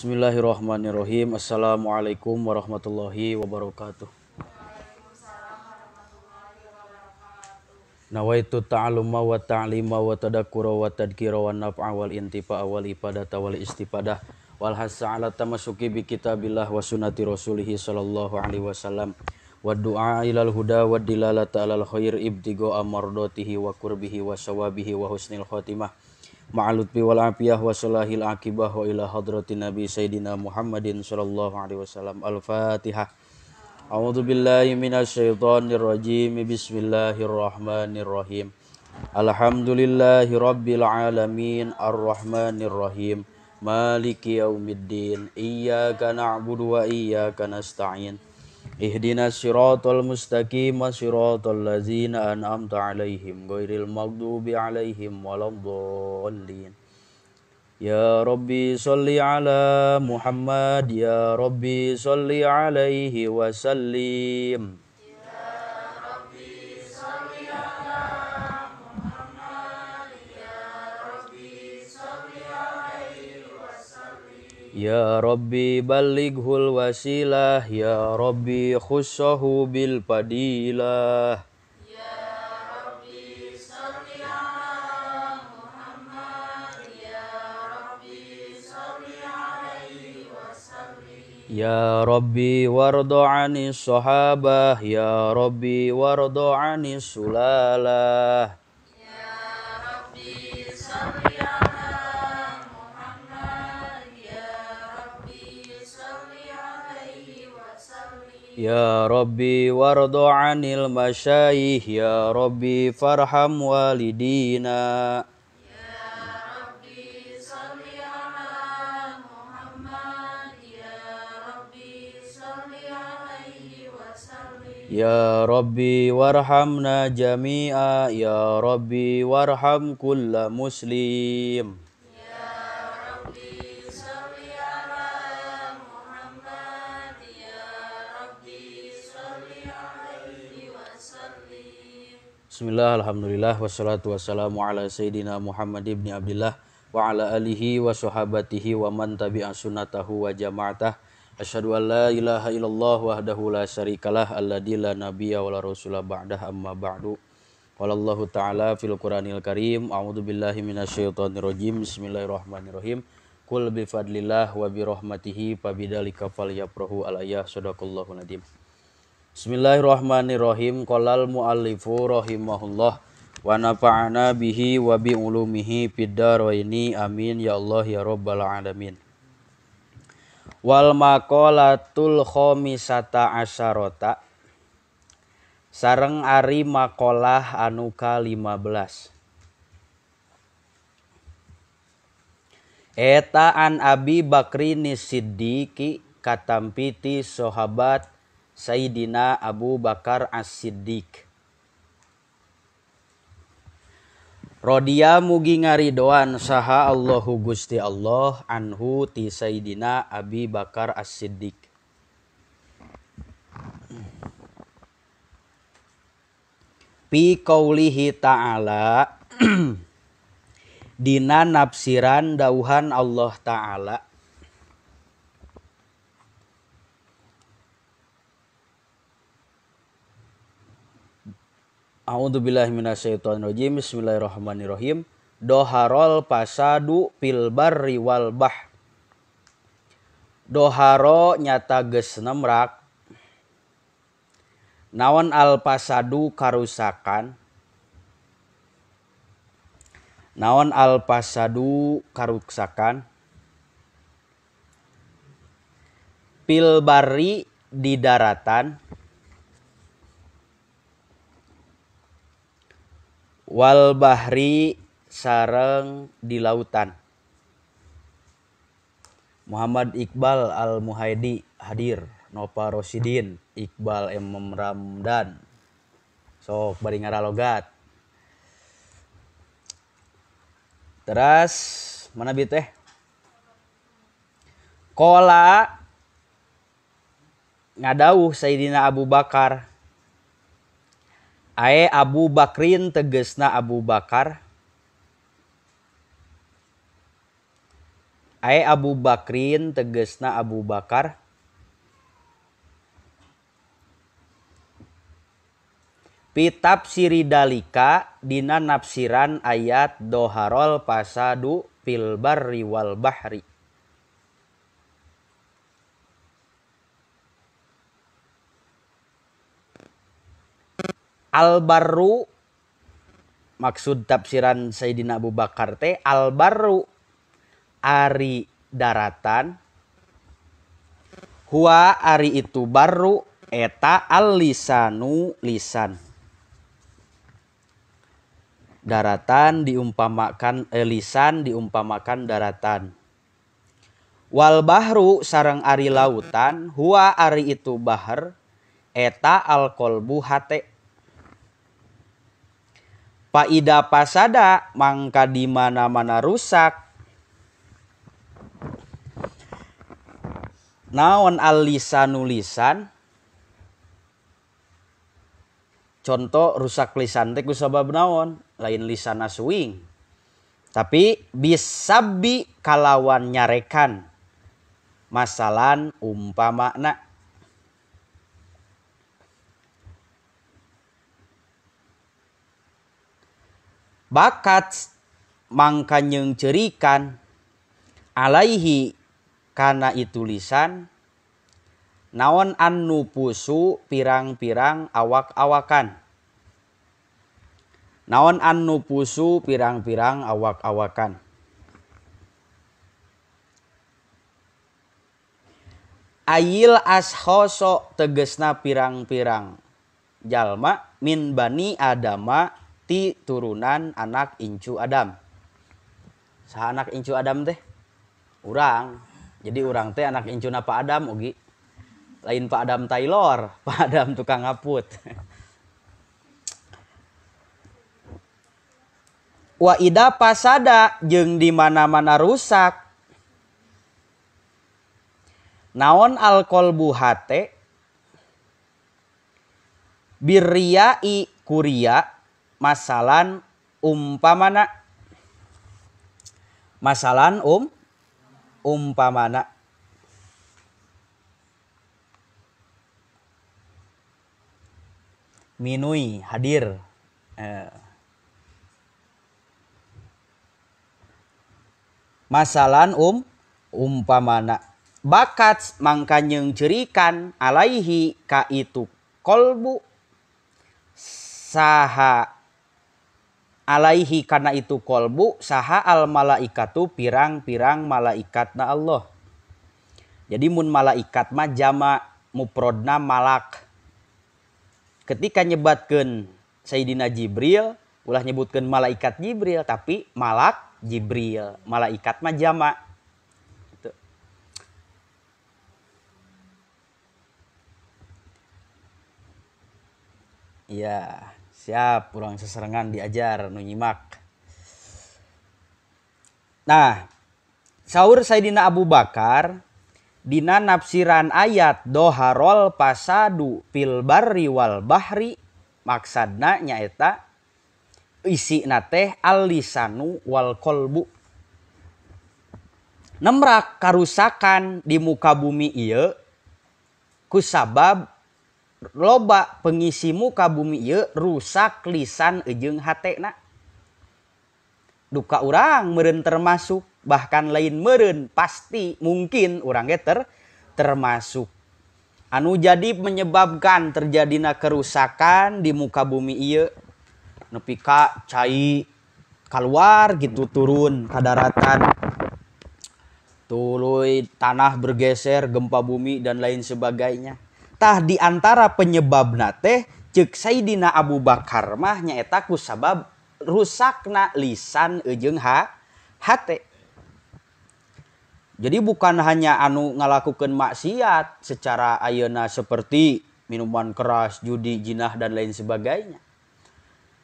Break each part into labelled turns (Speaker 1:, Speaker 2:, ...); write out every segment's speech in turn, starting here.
Speaker 1: Bismillahirrahmanirrahim. Assalamualaikum warahmatullahi wabarakatuh. Nawaitu ta'aluma wa ta'lima wa tadakkura wa tadkira wa naf'a wal intifa'a wal ifadata wal istifadah wal hassa ala tamasuki bi kitabillah wa sunnati rasulih sallallahu alaihi wasallam wa du'a ilal huda wa dilalata alal khair ibtigo amardatihi wa qurbihi wa sawabihi wa husnil khatimah ma'alutbi wal afiyah wa salahil akibah wa ila hadratin nabi sayyidina Muhammadin sallallahu alaihi wasallam. Al-Fatihah. A'udzu billahi minasyaitonir rajim. Bismillahirrahmanirrahim. Alhamdulillahi rabbil alamin arrahmanir rahim maliki yaumiddin. Iyyaka na'budu wa iyyaka nasta'in. Ihdinas siratal mustaqim siratal ladzina an'amta 'alaihim ghairil maghdubi 'alaihim waladdallin. Ya Rabbi sholli ala Muhammad, ya Rabbi sholli alaihi wa sallim.
Speaker 2: Ya Rabbi sholli ala Muhammad, ya Rabbi sholli alaihi wa sallim.
Speaker 1: Ya Rabbi ballighul wasilah, ya Rabbi khussahu bil fadilah.
Speaker 2: Ya Rabbi sholli ala Muhammad, ya Rabbi sholli alaihi wa sallim.
Speaker 1: Ya Rabbi warda 'anis sahabah, ya Rabbi warda 'anis sulalah.
Speaker 2: Ya Rabbi sholli ala Muhammad, ya Rabbi sholli alaihi wa sallim.
Speaker 1: Ya Rabbi warda 'anil masyayikh, ya Rabbi farham walidina.
Speaker 2: Ya Rabbi sholli ala Muhammad, ya Rabbi sholli alaihi wa sallim.
Speaker 1: Ya Rabbi warhamna jami'a, ya Rabbi warham kulla muslim.
Speaker 2: Ya Rabbi sholli ala Muhammad, ya Rabbi sholli alaihi wa sallim.
Speaker 1: Bismillah, alhamdulillah, wassalatu wassalamu ala sayyidina Muhammad ibni Abdillah wa ala alihi wa sahabatihi wa man tabi'a sunnatahu wa jama'atah. Asyhadu an la ilaha illallah wahdahu la syarikalah alladzi la nabiyya wa la rasula ba'dah, amma ba'du. Qala Allahu ta'ala fil Qur'anil Karim, a'udzu billahi minasyaitonir rajim. Bismillahirrahmanirrahim. Qul bi fadlillah wa bi rahmatihi fabidzalika falyafrahu al-ayah. Sadaqallahu nadim. Bismillahirrahmanirrahim. Qalal muallifu rahimahullah wa nafa'ana bihi wa bi ulumihi fid dharaini. Amin ya Allah ya rabbal alamin. Wal maqalatul khamisata asyarata, sareng ari maqalah anu ka-15. Eta an Abi Bakrin Siddiqi katampiti sahabat Sayyidina Abu Bakar As-Siddiq. Rodiya mugi ngaridoan saha Allahu Gusti Allah anhu ti Sayyidina Abi Bakar As-Siddiq. Pi qaulihi ta'ala dina nafsiran dauhan Allah ta'ala. A'udzubillahi minasyaitonirrajim. Bismillahirrahmanirrahim. Doharol pasadu fil barri wal bahr. Doharo nyata geus nemrak. Naon al pasadu karusakan. Naon al pasadu karuksakan. Fil barri di daratan. Wal bahri sareng di lautan. Muhammad Iqbal Al-Muhaidi hadir, Nova Rosidin, Iqbal M. Ramdan. Sok bari ngaralogat. Terus mana bi teh? Kola ngadauh Sayyidina Abu Bakar. Ae Abu Bakrin tegesna Abu Bakar. Ae Abu Bakrin tegesna Abu Bakar. Pitafsiri dalika dina nafsiran ayat doharol fasadu fil barri wal bahri. Al barru maksud tafsiran Sayyidina Abu Bakar teh al barru ari daratan, huwa ari itu barru eta al lisanu lisan. Daratan diumpamakan lisan diumpamakan daratan. Wal bahru sareng ari lautan, huwa ari itu bahr eta al qalbu hate. Paida pasada mangka di mana-mana rusak. Naon al lisanu lisan? Contoh rusak lisan teh ku sabab naon? Lain lisana suing. Tapi bisabi kalawan nyarekan. Masalan umpamana. Bakat mangka nyeungceurikan alaihi kana itu lisan naon annupusu pirang-pirang awak-awakan. Naon annupusu pirang-pirang awak-awakan. Ayil ashoso tegesna pirang-pirang jalma min bani adama ti turunan anak incu Adam. Saha anak incu Adam teh? Urang. Jadi urang teh anak incuna Pak Adam ogi. Lain Pak Adam Taylor, Pak Adam tukang ngaput. Wa ida pasada jeung di mana-mana rusak. Naon alqalbu hate birriyai kuria masalan umpamana. Masalan umpamana. Minui hadir. Masalan umpamana. Bakat mangka nyeungceurikan alaihi ka itu kolbu saha alaihi kana itu kolbu saha al malaikatu pirang-pirang malaikatna Allah. Jadi mun malaikat mah jama mufrodna malak. Ketika nyebatkeun Sayyidina Jibril ulah nyebutkeun malaikat Jibril tapi malak Jibril, malaikat mah jama. Gitu. Iya, siap urang seserengan diajar nu nyimak. Nah, saur Sayyidina Abu Bakar dina nafsiran ayat doharol pasadu fil barri wal bahri maksadna nyaeta isina teh al-lisanu wal qalbu. Nemrak karusakan di muka bumi ieu kusabab loba pengisi muka bumi ieu rusak lisan jeung hatena. Duka urang meureun termasuk, bahkan lain meureun pasti mungkin urang ge termasuk. Anu jadi menyebabkan terjadina kerusakan di muka bumi ieu nepi ka cai keluar gitu turun ka daratan. Tuluy tanah bergeser, gempa bumi dan lain sebagainya. Tah di antara penyebabna teh ceuk Sayyidina Abu Bakar mah nyaeta ku sabab rusakna lisan jeung hate. Jadi bukan hanya anu ngalakukeun maksiat secara ayeuna seperti minuman keras, judi, jinah dan lain sebagainya.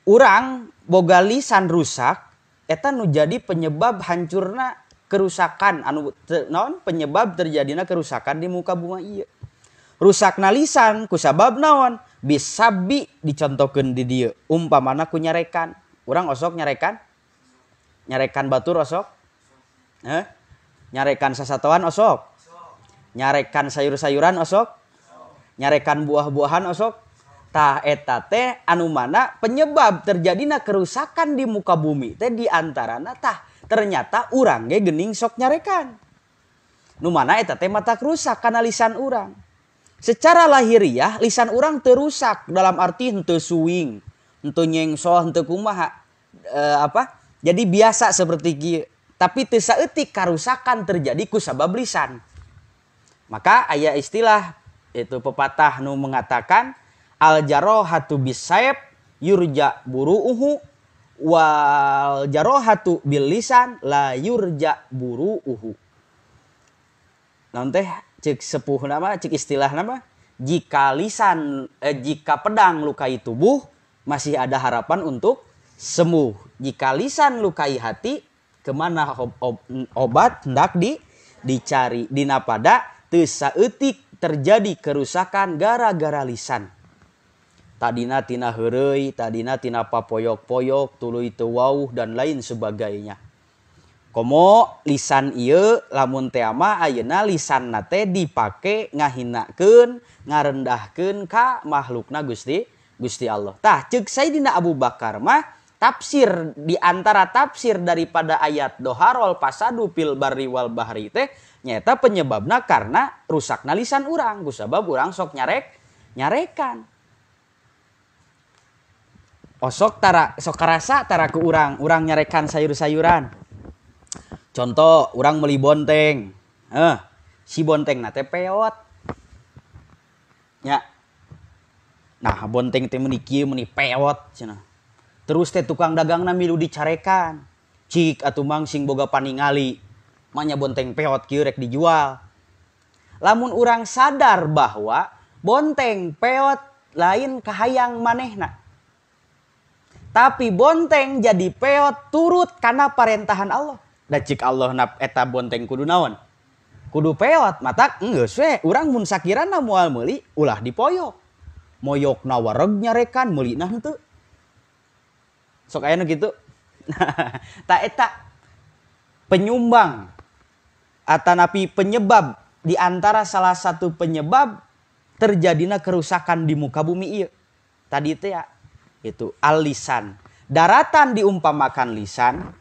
Speaker 1: Urang boga lisan rusak eta nu jadi penyebab hancurna kerusakan anu naon penyebab terjadina kerusakan di muka bumi ieu. Rusakna lisan kusabab naon bisabi dicontohkeun di dieu umpamana ku nyarekan. Urang osok nyarekan? Nyarekan batur osok? Heh? Nyarekan sasatoan osok. Nyarekan sayur-sayuran osok. Nyarekan buah-buahan osok. Tah eta teh anu mana penyebab terjadina kerusakan di muka bumi teh di antarana tah ternyata urang ge geuning sok nyarekan. Nu mana eta teh matak rusak kana lisan urang. Secara lahiriah lisan urang teu rusak dalam arti henteu suwing, henteu nyengsoh, henteu kumaha apa? Jadi biasa seperti kieu. Tapi teu saeutik karusakan terjadi ku sabab lisan. Maka aya istilah itu pepatah nu mengatakan al jarohatu bisaib yurja buruuhu wal jarohatu bil lisan la yurja buruuhu. Naon teh cek sepuh nama, cek istilah nama, jika lisan jika pedang lukai tubuh masih ada harapan untuk sembuh. Jika lisan lukai hati, kemana obat hendak dicari. Dina pada teu saeutik terjadi kerusakan gara-gara lisan. Tadina tina heureuy, tadina tina papoyok-poyok, tuluy teu wauh dan lain sebagainya. Komo lisan ieu lamun teh mah ayeuna lisanna teh dipake ngahinakeun, ngarendahkeun ka makhlukna Gusti Gusti Allah. Tah ceuk Sayyidina Abu Bakar mah tafsir di antara tafsir daripada ayat doharol pasadu fil barri wal bahri teh nyaeta penyebabna karena rusakna lisan urang kusabab urang sok nyarekan. Osok tara sok karasa tara ku urang, urang nyarekan sayur-sayuran. Contoh urang meuli bonteng. Si bonteng na teh peot. Nya. Nah, bonteng teh meuni kieu meuni peot cenah. Terus teh tukang dagangna milu dicarekan. Cik atuh mang sing boga paningali. Manya bonteng peot kieu rek dijual. Lamun urang sadar bahwa bonteng peot lain kahayang manehna. Tapi bonteng jadi peot turut karena parentahan Allah. Da cik Allah na eta bonteng kudu naon? Kudu peot, matak geus we urang mun sakirana moal meuli ulah dipoyok. Moyokna wareg nyarekan meulina henteu. Sok aya nu kitu. Ta eta penyumbang atanapi penyebab di antara salah satu penyebab terjadina kerusakan di muka bumi ieu. Tadi teh ya, itu al-lisan. Daratan diumpamakan lisan.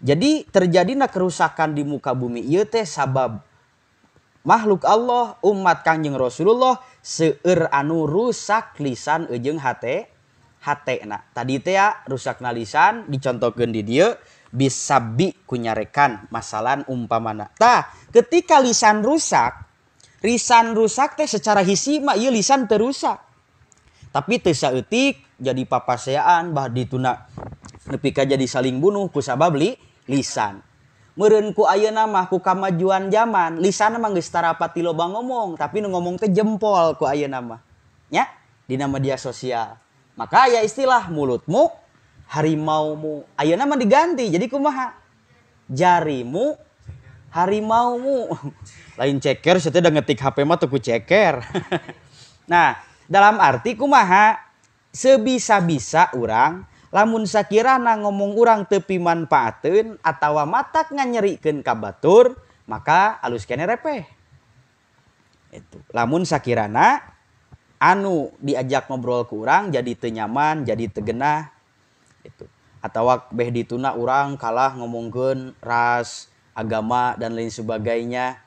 Speaker 1: Jadi terjadina kerusakan di muka bumi ieu teh sabab makhluk Allah, umat Kangjeng Rasulullah seueur anu rusak lisan jeung hate hatena. Tadi teh ya rusakna lisan dicontohkeun di dieu bisabi kunyarekan masalan umpamana. Tah, ketika lisan rusak teh secara hisi mah ieu lisan teu rusak. Tapi teu saeutik jadi papaseaan bah dituna nepi ka jadi saling bunuh ku sabab lisan. Meureun ku ayeuna mah ku kamajuan zaman, lisan mah geus tarapati loba ngomong, tapi nu ngomong teh jempol ku ayeuna mah. Nya, dina media sosial. Maka aya istilah mulutmu harimaumu. Ayeuna mah diganti jadi kumaha? Jarimu harimaumu. Lain ceker sia teh da ngetik HP mah teu ku ceker. Nah, dalam arti kumaha? Sebisa-bisa urang lamun sakirana ngomong urang teu pimanfaateun atawa matak nganyerikeun ka batur, maka alus keneh repeh. Itu. Lamun sakirana anu diajak ngobrol ku urang jadi teu nyaman, jadi teu genah. Itu. Atawa beh dituna urang kalah ngomongkeun ras, agama dan lain sebagainya.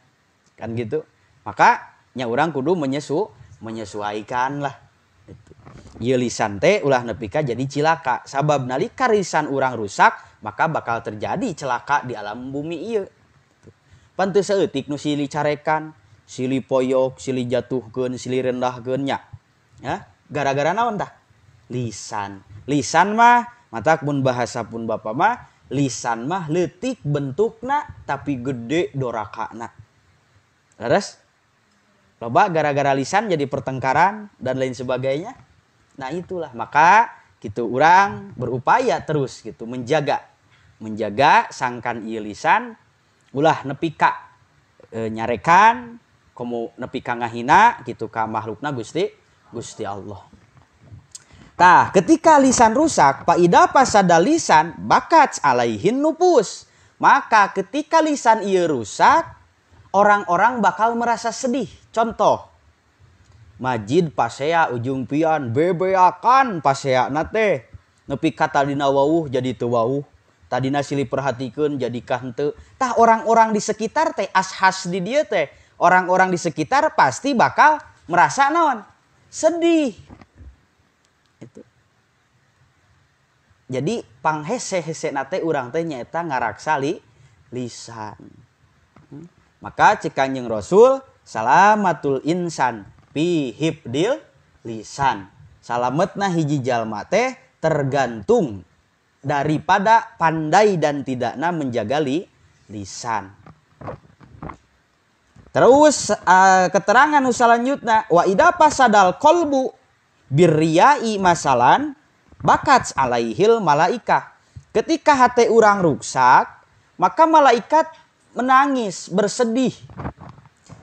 Speaker 1: Kan gitu. Maka nya urang kudu menyesuaikan lah. Itu. Ieu lisan teh ulah nepi ka jadi cilaka. Sabab nalika lisan urang rusak, maka bakal terjadi celaka di alam bumi ieu. Pan teu saeutik nu silih carekan, silih poyok, silih jatuhkeun, silih rendahkeun nya. Ya, gara-gara naon tah? Lisan. Lisan mah matak mun bahasa pun bapa mah, lisan mah leutik bentukna tapi gede dorakana. Leres? Loba gara-gara lisan jadi pertengkaran dan lain sebagainya. Nah itulah, maka gitu urang berupaya terus gitu menjaga sangkan ieu lisan ulah nepi ka nyarekan komo nepi ka ngahina gitu ka makhlukna Gusti Allah. Tah, ketika lisan rusak, faida pasada lisan bakat alaihin nupus. Maka ketika lisan ieu rusak, orang-orang bakal merasa sedih. Contoh, Majid pasea ujung pian, bebeakan pasea na teh. Nepi ka tadina wauh jadi teu wauh. Tadina silih perhatikeun jadi ka henteu. Tah orang-orang di sekitar teh ashas di dieu teh, orang-orang di sekitar pasti bakal merasa naon? Sedih. Itu. Jadi panghese-hese na teh urang teh nyaeta ngaraksa lisan. Maka cek Kanjeng Rasul salamatul insan fi hibdil lisan. Salametna hiji jalma teh tergantung daripada pandai dan tidakna menjaga lisan. Terus keterangan selanjutnya wa idza fasadal qalbu birriyai masalan bakat alaihil malaikah. Ketika hati urang ruksak, maka malaikat menangis, bersedih.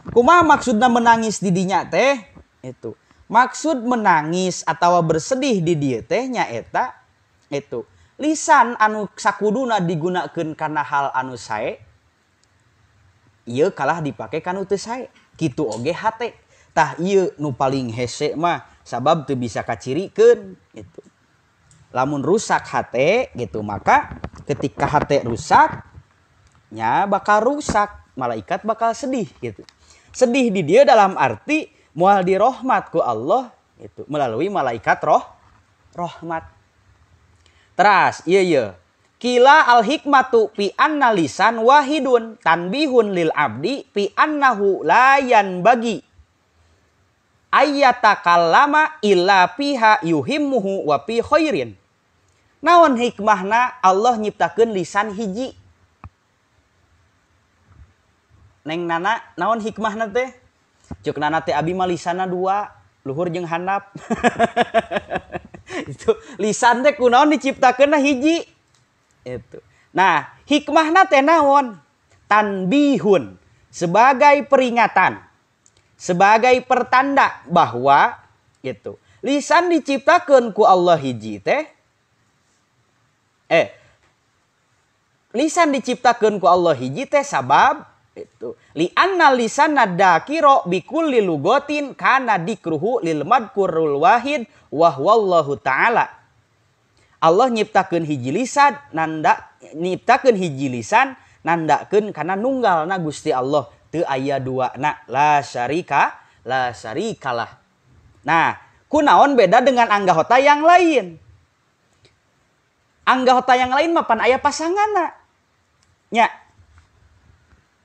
Speaker 1: Kumaha maksudna menangis di dinya teh? Itu. Maksud menangis atau bersedih di dieu teh nyaeta itu. Lisan anu sakuduna digunakeun kana hal anu sae, ieu kalah dipake kanu teu sae. Kitu oge hate. Tah ieu nu paling hese mah sabab teu bisa kacirikeun gitu. Lamun rusak hate gitu, maka ketika hate rusak nya bakal rusak, malaikat bakal sedih gitu. Sedih di dia dalam arti moal dirohmat ku Allah itu melalui malaikat rohmat. Teras ieu ye. Kila al hikmatu fi anna lisan wahidun tanbihun lil abdi fi annahu la yanbagi ayyatakallama illa fiha yuhimmuhu wa fi khairin. Naon hikmahna Allah nyiptakeun lisan hiji? Neng Nana, naon hikmahna teh? Ceuk Nana teh abi mah lisanna dua, luhur jeung handap. Itu lisan teh kunaon diciptakeunna hiji? Itu. Nah, hikmahna teh naon? Tanbihun, sebagai peringatan, sebagai pertanda bahwa gitu. Lisan diciptakeun ku Allah hiji teh. Lisan diciptakeun ku Allah hiji teh sabab itu li anna lisana dakiro bikulli lugotin kana dikruhu lil madkurul wahid wa huwallahu ta'ala. Allah nyiptakeun hiji lisan nanda nyiptakeun hiji lisan nandakeun kana nunggalna Gusti Allah teu aya duana la syarika la syarikalah. Nah, kunaon beda dengan anggota yang lain? Anggota yang lain mah pan aya pasanganna. Nya.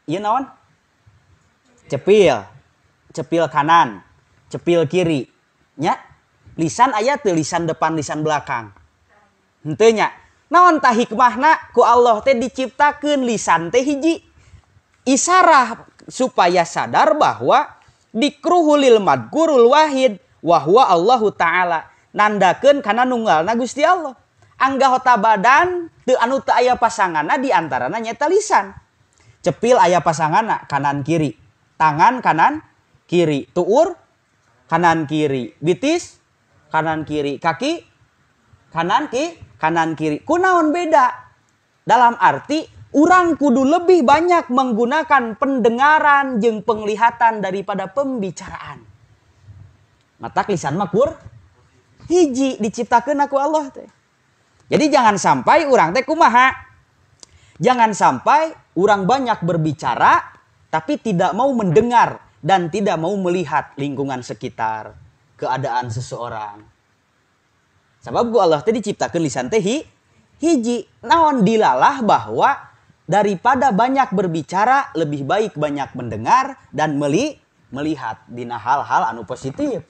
Speaker 1: Ieu naon? Cepil. Cepil kanan, cepil kiri. Nya. Lisan aya teu lisan depan, lisan belakang. Henteu nya. Naon tah hikmahna ku Allah teh diciptakeun lisan teh hiji. Isarah supaya sadar bahwa dikruhulil madkurul wahid wa huwa Allahu ta'ala. Nandakeun kana nunggalna Gusti Allah. Anggota badan teu anu teu aya pasanganna di antarana nyaeta lisan. Cepil aya pasanganna kanan kiri, tangan kanan kiri, tuur kanan kiri, bitis kanan kiri, kaki kanan ki kanan kiri. Kunaon beda? Dalam arti urang kudu lebih banyak menggunakan pendengaran jeung penglihatan daripada pembicaraan. Matak lisan mah kur hiji diciptakeun ku Allah teh. Jadi jangan sampai urang teh kumaha. Jangan sampai urang banyak berbicara tapi tidak mau mendengar dan tidak mau melihat lingkungan sekitar, keadaan seseorang. Sebab ku Allah teh diciptakeun lisan teh hiji. Naon dilalah bahwa daripada banyak berbicara lebih baik banyak mendengar dan melihat dina hal-hal anu positif.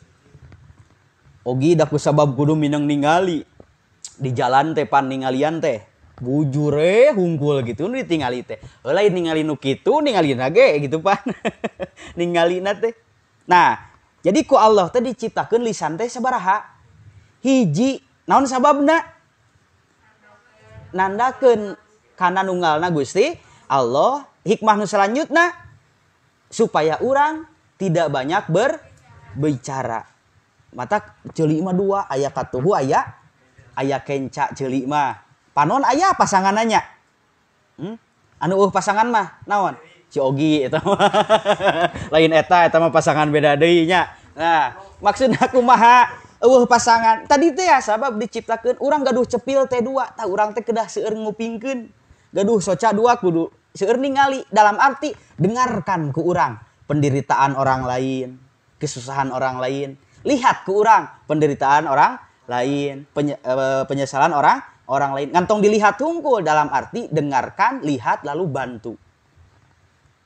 Speaker 1: Ogi da ku sabab kudu mineng ningali di jalan teh pan ningalian teh bujure hungkul gitu nu ditingali teh. Lain ningali nu kitu ningalina ge gitu pan. Ningalina teh. Nah, jadi ku Allah teh diciptakeun lisan teh sabaraha? Hiji. Naon sababna? Nandakeun kana nunggalna Gusti Allah. Hikmah nu selanjutna supaya urang tidak banyak berbicara. Mata ceuli mah dua, aya katuhu aya kenca ceuli mah. Panon aya pasangananya. Anu pasangan mah naon? Si Ogi eta mah. Lain eta, eta mah pasangan beda deui nya. Nah, maksudna kumaha? Eueuh pasangan. Tadi teh ya sabab diciptakeun urang gaduh cepil teh dua, tah urang teh kedah seueur ngupingkeun. Gaduh soca dua kudu seueur ningali, dalam arti dengarkan ku urang penderitaan orang lain, kesusahan orang lain. Lihat ku urang penderitaan orang lain, penyesalan orang lain. Ngantong dilihat hungkul, dalam arti dengarkan, lihat lalu bantu.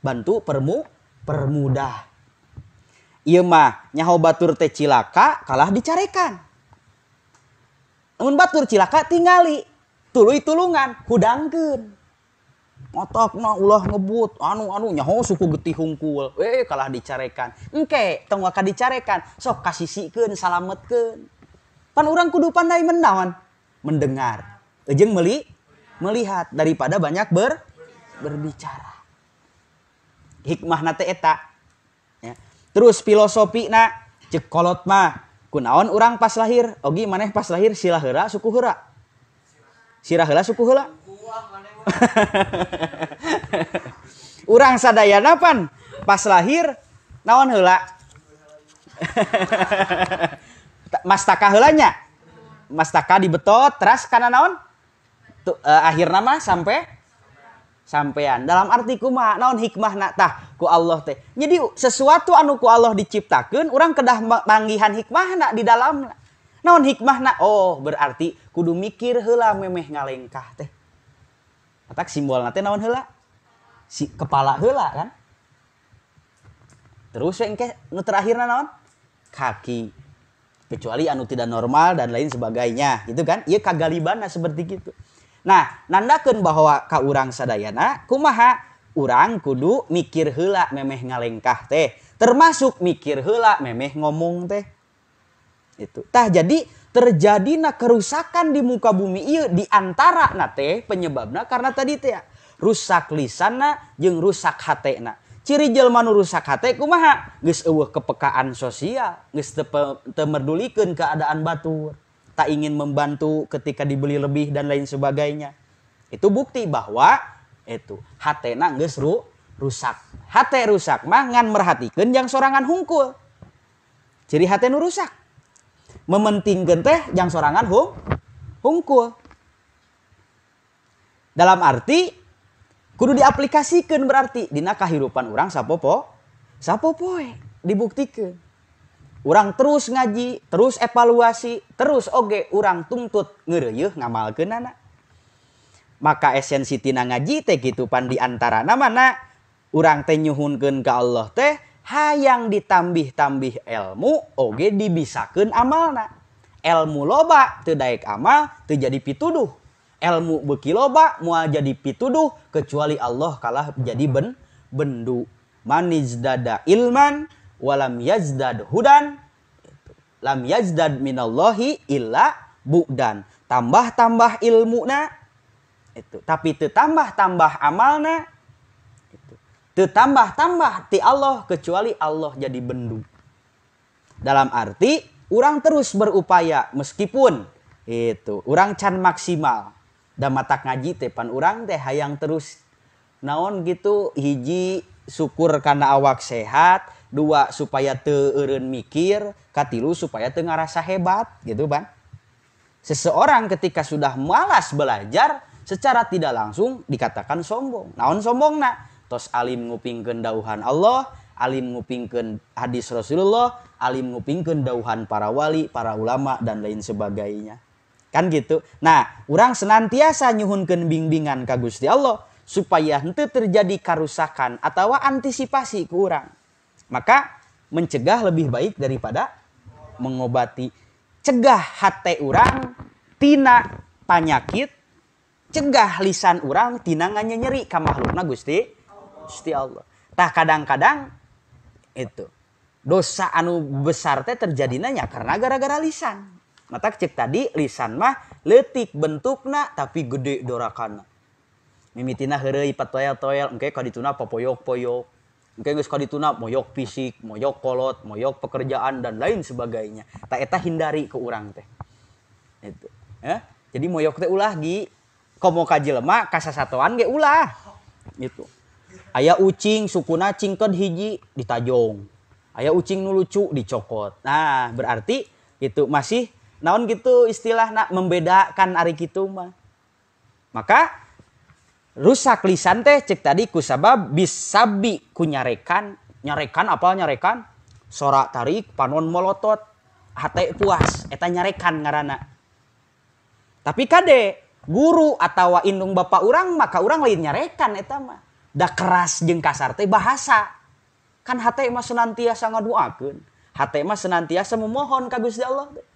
Speaker 1: Bantu permudah. Ieu mah nyaho batur teh cilaka kalah dicarekan. Lamun batur cilaka tingali, tuluy tulungan, hudangkeun. Otokna ulah ngebut, anu nyaho suku getih hungkul, kalah dicarekan. Engke tong waka dicarekan, sok kasisikeun, salametkeun. Pan urang kudu pandai menawan, mendengar, jeung melihat daripada banyak berbicara. Hikmahna teh eta. Ya. Terus filosofina ceuk kolot mah, kunaon urang pas lahir, ogi maneh pas lahir sirah heula suku heula. Sirah heula suku heula. Urang sadayana pan pas lahir naon heula? Mastaka heula nya. Mastaka dibetot teras kana naon? Akhirna mah sampean. Dalam arti kumaha naon hikmahna tah ku Allah teh. Jadi sesuatu anu ku Allah diciptakeun urang kedah manggihan hikmahna di dalamna. Naon hikmahna? Oh, berarti kudu mikir heula memeh ngalengkah teh. Atak simbolna teh naon heula? Si kepala heula kan. Terus engke nu terakhirna naon? Kaki. Kecuali anu tidak normal dan lain sebagainya, gitu kan? Ieu kagalibanna seperti gitu. Nah, nandakeun bahwa ka urang sadayana kumaha? Urang kudu mikir heula memeh ngalengkah teh, termasuk mikir heula memeh ngomong teh. Itu. Tah jadi terjadina kerusakan di muka bumi ieu di antara na teh penyebabna karena tadi teh rusak lisanna jeung rusak hatena. Ciri jelema nu rusak hate kumaha? Geus eueuh kepekaan sosial, geus teu merdulikeun keadaan batur, tak ingin membantu ketika dibeli lebih dan lain sebagainya. Itu bukti bahwa itu hatena geus rusak. Hate rusak mah ngan merhatikeun jang sorangan hungkul. Ciri hate nu rusak. Mementingkeun teh jang sorangan hungkul. Dalam arti kudu diaplikasikeun berarti dina kahirupan urang sapopoe dibuktikeun. Urang terus ngaji, terus evaluasi, terus oge urang tuntut ngeureuyeuh ngamalkeunana. Maka esensi tina ngaji teh kitu pan di antarana mana urang teh nyuhunkeun ka Allah teh hayang ditambih-tambih ilmu oge dibisakeun amalna. Ilmu loba teu daek amal teu jadi pituduh. Ilmu beuki loba moal jadi pituduh kecuali Allah kalah jadi bendu. Manizdada ilman walam yazdad hudan lam yazdad minallahi illa bu'dan. Tambah-tambah ilmuna itu, tapi teu tambah-tambah amalna itu. Teu tambah-tambah ti Allah kecuali Allah jadi bendu. Dalam arti urang terus berupaya meskipun itu urang can maksimal. Da matak ngaji teh pan urang teh hayang terus naon gitu, hiji syukur karena awak sehat, dua supaya teu eureun mikir, katilu supaya teu ngarasa hebat gitu ban. Seseorang ketika sudah malas belajar secara tidak langsung dikatakan sombong. Naon sombongna? Tos alim ngupingkeun dauhan Allah, alim ngupingkeun hadis Rasulullah, alim ngupingkeun dauhan para wali, para ulama dan lain sebagainya. Kan gitu. Nah, urang senantiasa nyuhunkeun bimbingan ka Gusti Allah supaya henteu terjadi karusakan atawa antisipasi ku urang. Maka mencegah lebih baik daripada mengobati. Cegah hate urang tina panyakit, cegah lisan urang tina nganyeri ka makhlukna Gusti Allah. Tah kadang-kadang itu dosa anu besar teh terjadina nya karena gara-gara lisan. Mata cek tadi lisan mah leutik bentukna tapi gede dorakana. Mimitina heureuy patoel-toel engke ka dituna papoyok-poyok. Engke geus ka dituna moyok fisik, moyok kolot, moyok pekerjaan dan lain sebagainya. Ta eta hindari ke urang teh. Itu, ya. Jadi moyok teh ulah gi komo ka jelema kasasatoan ge ulah. Gitu. Aya ucing sukuna cingked hiji ditajong. Aya ucing nu lucu dicokot. Nah, berarti itu masih naon gitu istilahna membedakan ari kitu mah. Maka rusak lisan teh cek tadi kusabab bisabi ku nyarekan, nyarekan apa nyarekan? Sorak tarik panon molotot, hate puas, eta nyarekan ngaranna. Tapi kade guru atawa indung bapak urang maka urang lain nyarekan eta mah. Da keras jeung kasar teh bahasa. Kan hate mah senantiasa ngaduakeun, hate mah senantiasa memohon ka Gusti Allah teh.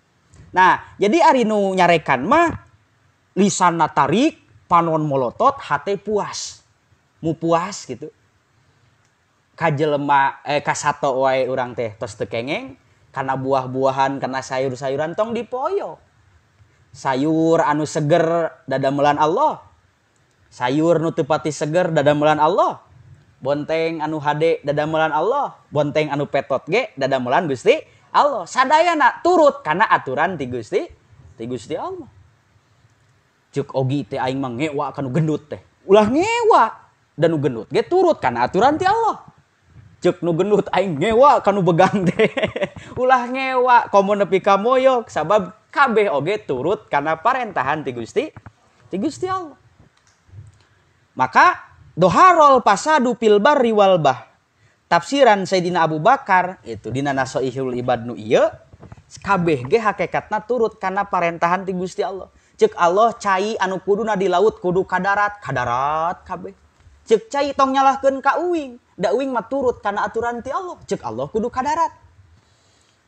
Speaker 1: Nah, jadi ari nu nyarekan mah lisanna tarik, panon molotot, hate puas. Mu puas gitu. Ka jelema ka sato wae urang teh tos teu kengeng kana buah-buahan, kana sayur-sayuran tong dipoyo. Sayur anu seger dadamelan Allah. Sayur nu teu pati seger dadamelan Allah. Bonteng anu hade dadamelan Allah. Bonteng anu petot ge dadamelan Gusti Allah. Sadayana turut kana aturan ti Gusti Allah. Cek ogi teh aing mah ngewa kanu gendut teh. Ulah ngewa dan nu gendut ge turut kana aturan ti Allah. Cek nu gendut aing ngewa kanu begang teh. Ulah ngewa komo nepi ka moyok sabab kabeh oge turut kana parentahan ti Gusti Allah. Maka doharol pasadu fil barri wal bahr. Tafsiran Sayyidina Abu Bakar itu dina Nasoihul Ibad nu ieu kabeh ge hakikatna turut kana parentahan ti Gusti Allah. Cek Allah cai anu kuduna di laut kudu ka darat, ka darat kabeh. Cek cai tong nyalahkeun ka uing, da uing mah turut kana aturan ti Allah. Cek Allah kudu ka darat.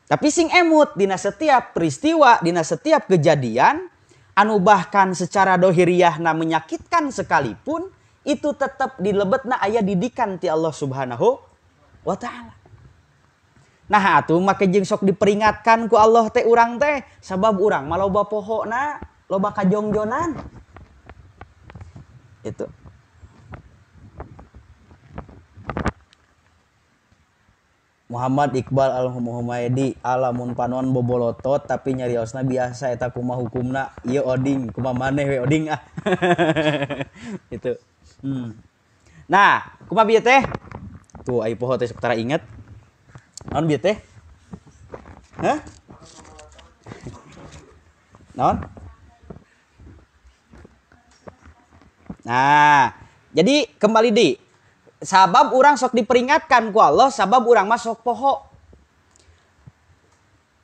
Speaker 1: Tapi sing emut dina setiap peristiwa, dina setiap kejadian anu bahkan secara dohiriyahna menyakitkan sekalipun itu tetap dilebetna aya didikan ti Allah Subhanahu wa ta'ala. Nah atuh make jeung sok diperingatkan ku Allah teh urang teh sabab urang mah loba pohona, loba kajongjonan. Itu. Muhammad Iqbal Al-Humaidi alamun panon bobolotot tapi nyariosna biasa eta kumaha hukumna ieu oding kumaha maneh we oding ah. Itu. Nah, kumaha bieu teh? Tuh ai poho teh sok tara inget. Naon bieu teh? Hah? Naon? Nah, jadi kembali di sabab urang sok diperingatkan ku Allah, sabab urang mah sok poho.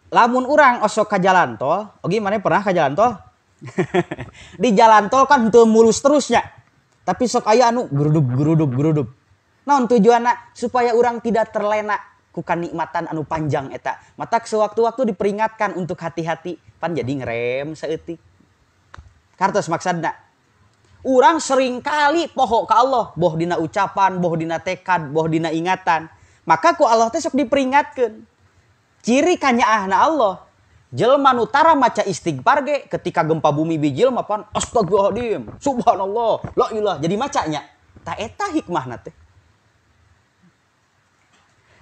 Speaker 1: Lamun urang osok ka jalan tol, oge maneh pernah ka jalan tol? Di jalan tol kan henteu mulus terusnya. Tapi sok aya anu gerudub gerudub gerudub. Naon tujuanna? Supaya urang tidak terlena ku kanikmatan anu panjang eta. Matak sewaktu-waktu diperingatkan untuk hati-hati, pan jadi ngerem saeutik. Kartos maksudna. Urang sering kali poho ka Allah, boh dina ucapan, boh dina tekad, boh dina ingatan. Maka ku Allah teh sok diperingatkeun. Ciri kanyaahna Allah, jelema nu tara maca istighfar ge ketika gempa bumi bijil mah pan astagfirullahaladzim, subhanallah, la ilah, jadi macanya. Ta eta hikmahna teh.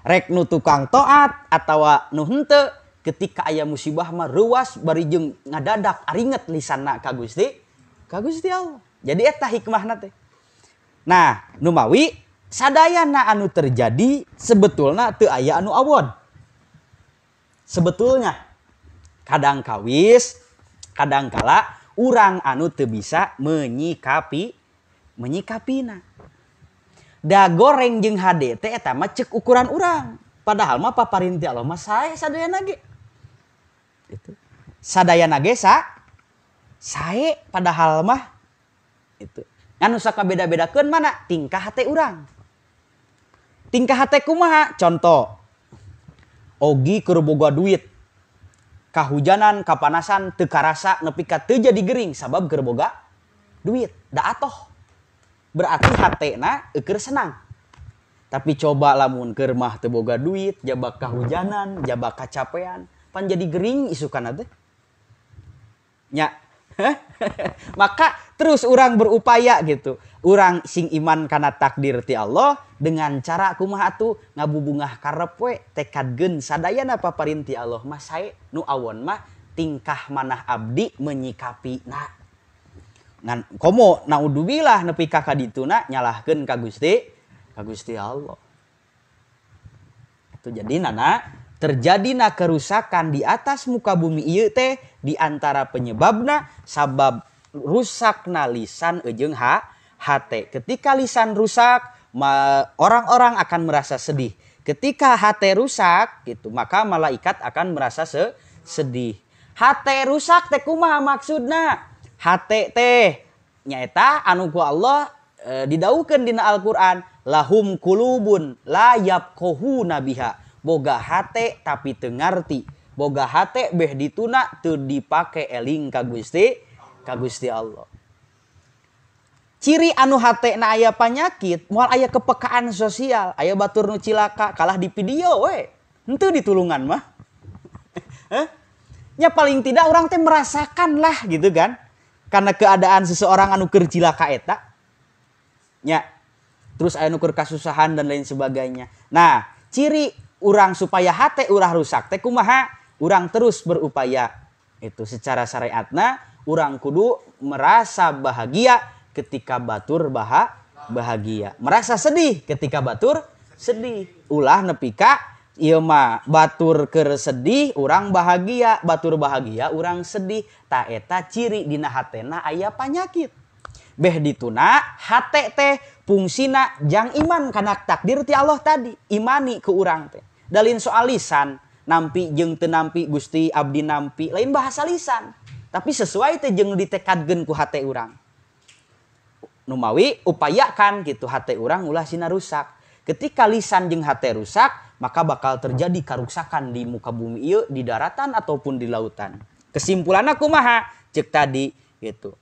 Speaker 1: Rek nu tukang taat atawa nu henteu ketika aya musibah mah reuas bari jeung ngadadak aringet lisanna ka Gusti Allah. Jadi eta hikmahna teh. Nah, numawi sadayana anu terjadi sebetulna teu aya anu awon. Sebetulnya kadang kawis, kadang kala urang anu teu bisa menyikapina. Da goreng jeung hade teh eta mah ceuk ukuran urang. Padahal mah paparin ti Allah mah sae sadayana ge. Itu. Sadayana ge sae padahal mah itu. Anu sakabeda-bedakeun mana tingkah hate urang. Tingkah hate kumaha? Contoh. Ogi keur boga duit. Kahujanan, kapanasan teu karasa nepi ka teu jadi gering sabab keur boga duit. Da atoh. Berarti hatena keur senang. Tapi coba lamun keur mah teu boga duit, jabak kahujanan, jabak kacapean, pan jadi gering isukan teh. Nya. Maka terus urang berupaya gitu. Urang sing iman kana takdir ti Allah dengan cara kumaha atuh ngabubungah karep we tekadkeun sadayana paparin ti Allah mah sae nu awon mah tingkah manah abdi menyikapi na. Ngan komo naudzubillah nepi ka kadituna nyalahkeun ka Gusti Allah. Itu jadi nana terjadina kerusakan di atas muka bumi ieu teh di antara penyebabna sabab rusakna lisan jeung hate. Ketika lisan rusak, orang-orang akan merasa sedih. Ketika hate rusak gitu, maka malaikat akan merasa sedih. Hate rusak teh kumaha maksudna? Hate teh nyaeta anu ku Allah didawuhkeun dina Al-Qur'an, lahum qulubun la yafqahuna biha. Boga hate tapi teu ngarti. Boga hate beh dituna teu dipake eling ka Gusti Allah. Ciri anu hatena aya panyakit, moal aya kepekaan sosial, aya batur nu cilaka kalah di video we. Henteu ditulungan mah. Nya paling tidak orang teh merasakan lah gitu kan. Karena keadaan seseorang anu keur cilaka eta. Nya. Terus aya nu keur kasusahan dan lain sebagainya. Nah, ciri urang supaya hate ulah rusak teh kumaha? Urang terus berupaya. Itu secara syariatna urang kudu merasa bahagia ketika batur bahagia, merasa sedih ketika batur sedih. Ulah nepi ka ieu mah batur keur sedih urang bahagia, batur bahagia urang sedih. Ta eta ciri dina hatena aya panyakit. Beh dituna hate teh fungsina jang iman kana takdir ti Allah tadi, imani ke urang teh. Dalin soal lisan, nampi jeung teu nampi Gusti abdi nampi, lain bahasa lisan, tapi sesuai teh jeung ditekadkeun ku hate urang. Numawi upayakan gitu hate urang ulah sina rusak. Ketika lisan jeung hate rusak, maka bakal terjadi karuksakan di muka bumi ieu, di daratan ataupun di lautan. Kesimpulanna kumaha? Ceuk tadi gitu.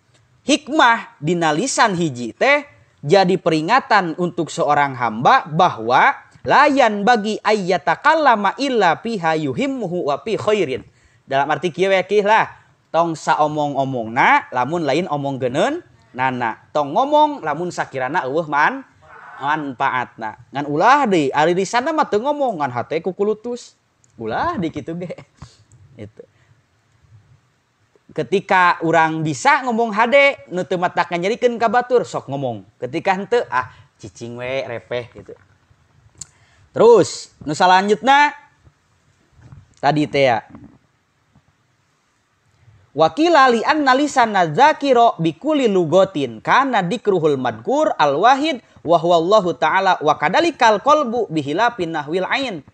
Speaker 1: Hikmah dina lisan hiji teh jadi peringatan untuk seorang hamba bahwa layan bagi ayyatakallama illa fiha yuhimmuhu wa fi khairin. Dalam arti kieu we lah, tong saomong-omongna lamun lain omong geuneun nana, tong ngomong lamun sakirana eueuh manfaatna. Ngan ulah deui ari lisanna mah teu ngomong ngan hate kukulutus. Ulah deui kitu ge. Itu. Ketika urang bisa ngomong hade nu teu matak nyerikeun ka batur sok ngomong. Ketika henteu ah cicing we repeh gitu. Terus nu salanjutna tadi teh ya. Wakila li anna lisana dzakira bikuli lugotin kana dikruhul madkur alwahid wa huwallahu ta'ala wa kadalikal qalbu bihilafin nahwil ain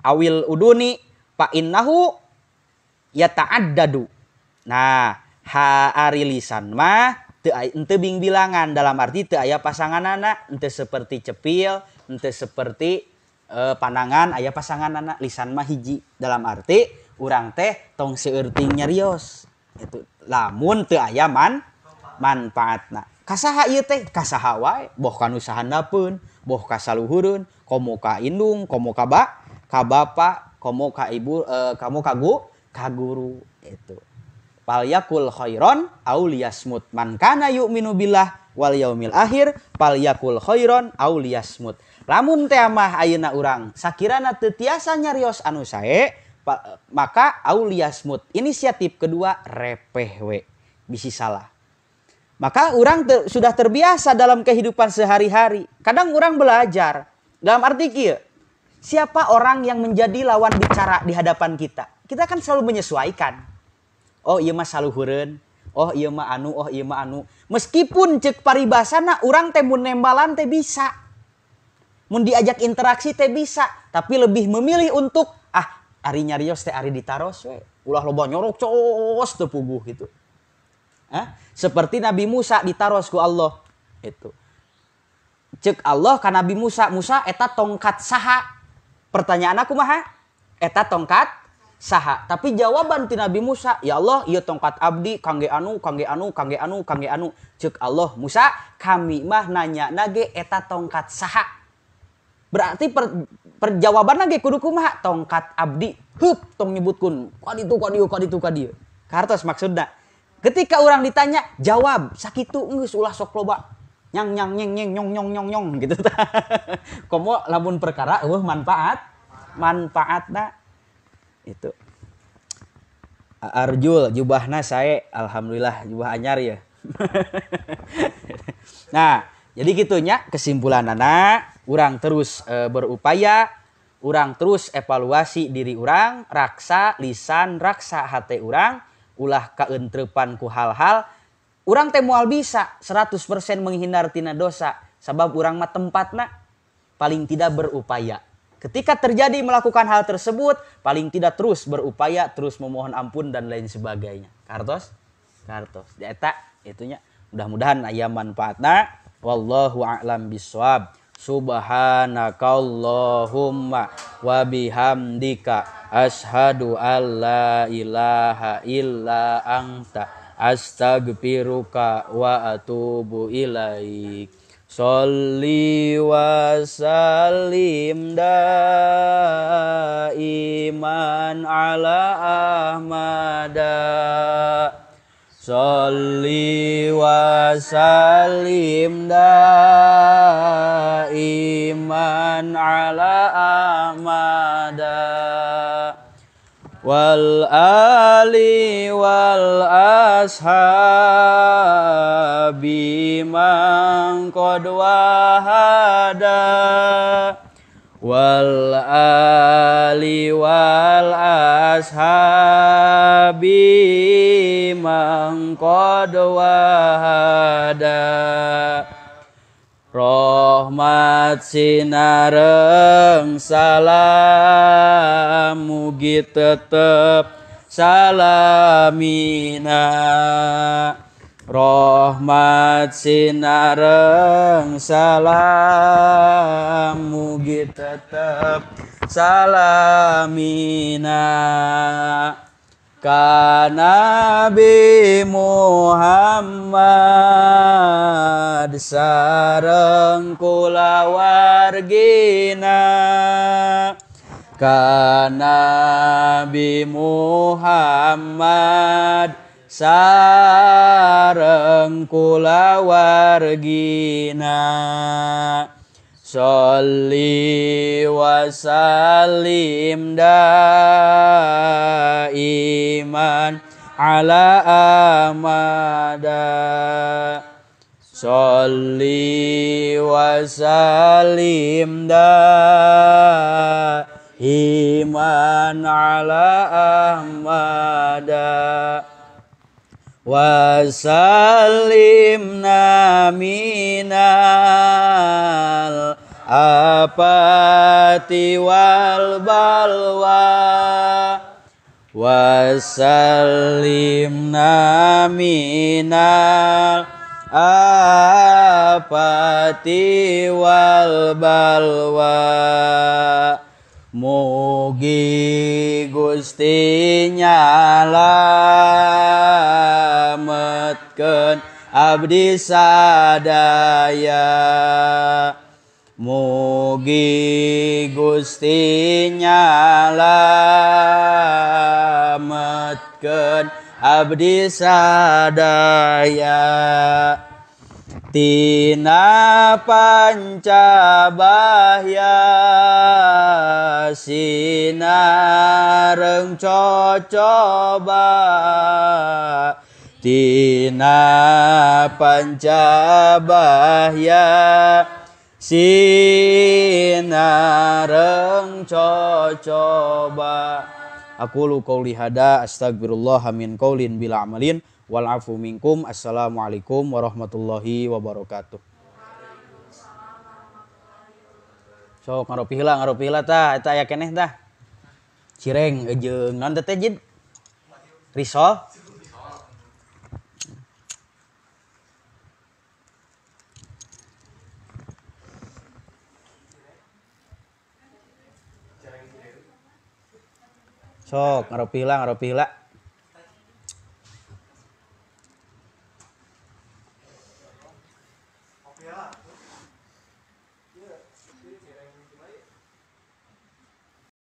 Speaker 1: awil uduni fa innahu yata'addadu. Nah, ari lisan mah teu henteu bingbilangan dalam arti teu aya pasanganana, henteu seperti cepil, henteu seperti panangan aya pasanganana, lisan mah hiji dalam arti urang teh tong seueur ting nyarios. Itu lamun teu aya manfaatna. Kasaha ieu teh? Kasaha wae, boh ka nu sahandapeun, boh ka saluhureun, komo ka indung, komo ka ka bapa, komo ka ibu, komo ka guru itu. Falyakul khairon aw liyasmut. Man kana yu'minu billah wal yaumil akhir falyakul khairon aw liyasmut. Lamun teh mah ayeuna urang sakirana teu tiasa nyarios anu sae, maka aw liyasmut. Inisiatif kedua repeh we, bisi salah. Maka orang sudah terbiasa dalam kehidupan sehari-hari. Kadang orang belajar dalam arti kieu, siapa orang yang menjadi lawan bicara di hadapan kita? Kita kan selalu menyesuaikan. Oh iya mah saluhureun, oh iya mah anu, oh iya mah anu. Meskipun cek paribasana urang teh mun nembalan teh bisa. Mun diajak interaksi teh bisa, tapi lebih memilih untuk ah ari nyarios teh ari ditaros we. Ulah loba nyorok cos teu puguh gitu. Hah? Seperti Nabi Musa ditaros ku Allah itu. Cek Allah ka Nabi Musa, Musa eta tongkat saha? Pertanyaan aku kumaha? Eta tongkat saha? Tapi jawaban ti Nabi Musa, ya Allah, ieu tongkat abdi kangge anu, kangge anu, kangge anu, kangge anu. Cek Allah, Musa, kami mah nanya nage eta tongkat saha? Berarti perjawaban nage kudu kumaha? Tongkat abdi. Hup, tong nyebutkeun ka ditu ka dieu ka ditu ka dieu. Kartos maksudna. Ketika orang ditanya, jawab sakitu geus ulah sok loba. Nyang nyang nyeng nyeng nyong nyong nyong nyong gitu. Komo lamun perkara eueuh manfaatna itu. Arjul jubahna sae, alhamdulillah jubah anyar ya. Nah, jadi gitunya kesimpulanana urang terus berupaya, urang terus evaluasi diri urang, raksa lisan, raksa hate urang, ulah kaentrepan ku hal-hal urang teh moal bisa 100% menghindar tina dosa sabab urang mah tempatna paling tidak berupaya. Ketika terjadi melakukan hal tersebut, paling tidak terus berupaya, terus memohon ampun dan lain sebagainya. Kartos? Kartos. Eta itunya mudah-mudahan aya manfaatna. Wallahu a'lam bissawab. Subhanakallahumma wa bihamdika asyhadu alla ilaha illa anta astaghfiruka wa atubu ilaik. Sholli wa sallim daiman ala ahmada. Sholli wa sallim daiman ala ahmada. Wal ali wal ashabi man qad wahada. Wal ali wal ashabi man qad wahada. Rahmat sinareng salam mugi tetep salamina. Rahmat sinareng salam mugi tetep salamina. Ka Nabi Muhammad sareng kulawargina. Ka Nabi Muhammad sareng kulawargina. Sholli wa sallim daiman ala ahmada. Sholli wa sallim daiman ala ahmada. Wa sallimna minal apati wal balwa. Wa sallimna minal apati wal balwa. Mugi Gusti nyalametkeun abdi sadaya. Mugi Gusti nyalametkeun abdi sadaya. Tina panca bahya sinareng cocoba. Tina panca bahya sinareng cocoba. Aku lu qauli hada astagfirullah min qaulin bila amalin. Wal afu minkum. Assalamualaikum warahmatullahi wabarakatuh. Sok ngaropi heula tah eta aya keneh tah. Cireng jeung naon teh jid? Risol. Sok ngaropi heula.